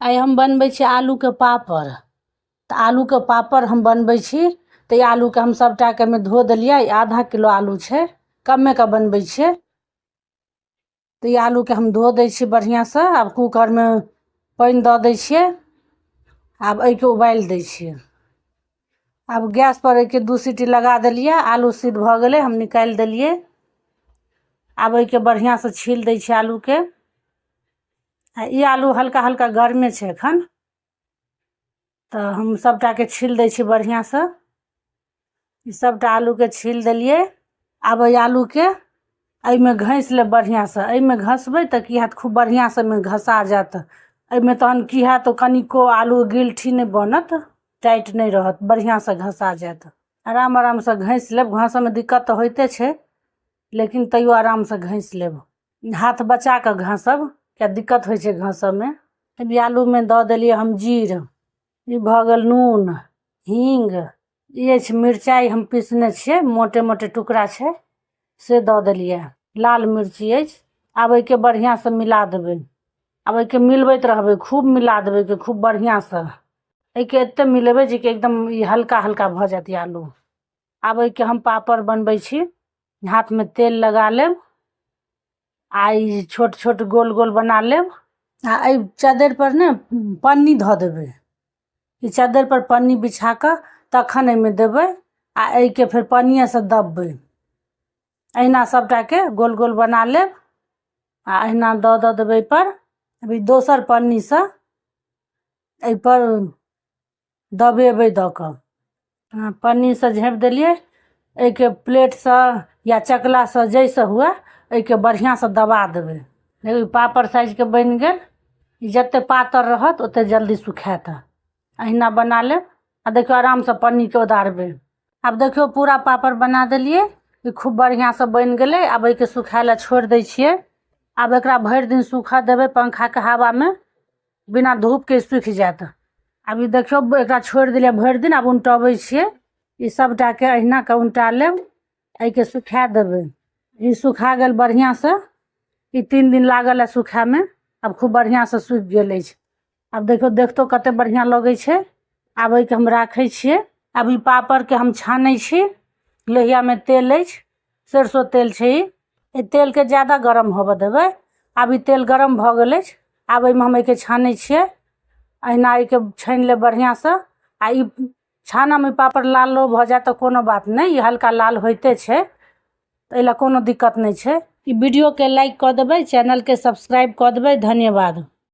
आइ हम बनबै छी आलूके पापड़। तऽ आलूके पापड़ हम बनबै छी तऽ ई आलूके हम सभटाके एहिमे धो देलियै। आधा किलो आलू छै, कमेके बनबै छियै। तऽ ई आलूके हम धो दै छियै बढ़िआँसँ। आब कूकरमे पानि दऽ दै छियै। आब एहिके उबालि दै छियै। आब गैसपर एहिके 2 सीटी लगा देलियै। आलू सिद्ध भऽ गेलै, हम निकालि देलियै। आब एहिके बढ़िआँसँ छील दै छियै आलूके। आ ई आलू हल्का हल्का गरमे छै एखन, तऽ हम सभटाके छील दै छियै बढ़िआँसँ। ई सभटा आलूके छील देलियै। आब एहि आलूके एहिमे घसि लेब बढ़िआँसँ। एहिमे घसबै तऽ की हैत, खूब बढ़िआँसँ एहिमे घसा जायत एहिमे। तहन की हैत, ओ कनिको आलू गिलठी नहि बनत, टाइट नहि रहत, बढ़िआँसँ घसा जायत। आराम आरामसँ घसि लेब। घसऽमे दिक्कत तऽ होइते छै, लेकिन तैयो आरामसँ घसि लेब। हाथ बचा कऽ घसब, किया दिक्कत होइ छै घसऽमे। अभी आलूमे दऽ देलियै हम जीर, ई भऽ गेल नून, हींग, ई अछि मिरचाइ, हम पीसने छियै, मोटे मोटे टुकड़ा छै, से दऽ देलियै। लाल मिर्ची अछि। आब एहिके बढ़िआँसँ मिला देबै। आब एहिके मिलबैत रहबै, खूब मिला देबै एहिके खूब बढ़िआँसँ। एहिके एते मिलेबै जेकि एकदम ई हल्का हल्का भऽ जायत ई आलू। आब एहिके हम पापड़ बनबै छी। हाथमे तेल लगा लेब आ ई छोट छोट गोल गोल बना लेब। आ एहि चद्दरि पर ने पन्नी धऽ देबै। ई चद्दरि पर पन्नी बिछा कऽ तखन एहिमे देबै आ एहिके फेर पन्निएसँ दबबै। अहिना सभटाके गोल गोल बना लेब आ अहिना दऽ दऽ देबै एहिपर। अभी दोसर पन्नीसँ एहिपर दबेबै दऽ कऽ। पन्नीसँ झाँपि देलियै। एहिके प्लेटसँ या चकलासँ, जाहिसँ हुए, एहिके बढ़िआँसँ दबा देबै। देखियौ, पापड़ साइजके बनि गेल। ई जतेक पातर रहत, ओतेक जल्दी सुखायत। अहिना बना लेब आ देखियौ, आरामसँ पन्नीके ओदारबै। आब देखियौ, पूरा पापड़ बना देलियै। ई खूब बढ़िआँसँ बनि गेलै। आब एहिके सुखाय लए छोड़ि दै छियै। आब एकरा भरि दिन सूखऽ देबै पंखाके हवामे, बिना धूपके सूखि जायत। आब ई देखियौ, एकरा छोड़ि देलियै भरि दिन। आब उनटबै छियै। ई सभटाके अहिना कऽ उनटा लेब, एहिके सुखा देबै। ई सुखा गेल बढ़िआँसँ। ई 3 दिन लागल है सुखायमे। आब खूब बढ़िआँसँ सूखि गेल अछि। आब देखियौ, देखतो कते बढ़िआँ लगै छै। आब एहिके हम राखै छियै। आब ई पापड़के हम छानै छी। लोहियामे तेल अछि, सरिसो तेल छै ई। एहि तेलके ज्यादा गरम होबऽ देबै। आब ई तेल गरम भऽ गेल अछि। आब एहिमे हम एहिके छानै छियै। अहिना एहिके छानि लेब बढ़िआँसँ। आ ई छानऽमे पापड़ लालो भऽ जायत तऽ कोनो बात नहि, ई हल्का लाल होइते छै, तऽ एहि लए कोनो दिक्कत नहि छै। ई वीडियोके लाइक कऽ देबै, चैनलके सब्सक्राइब कऽ देबै। धन्यवाद।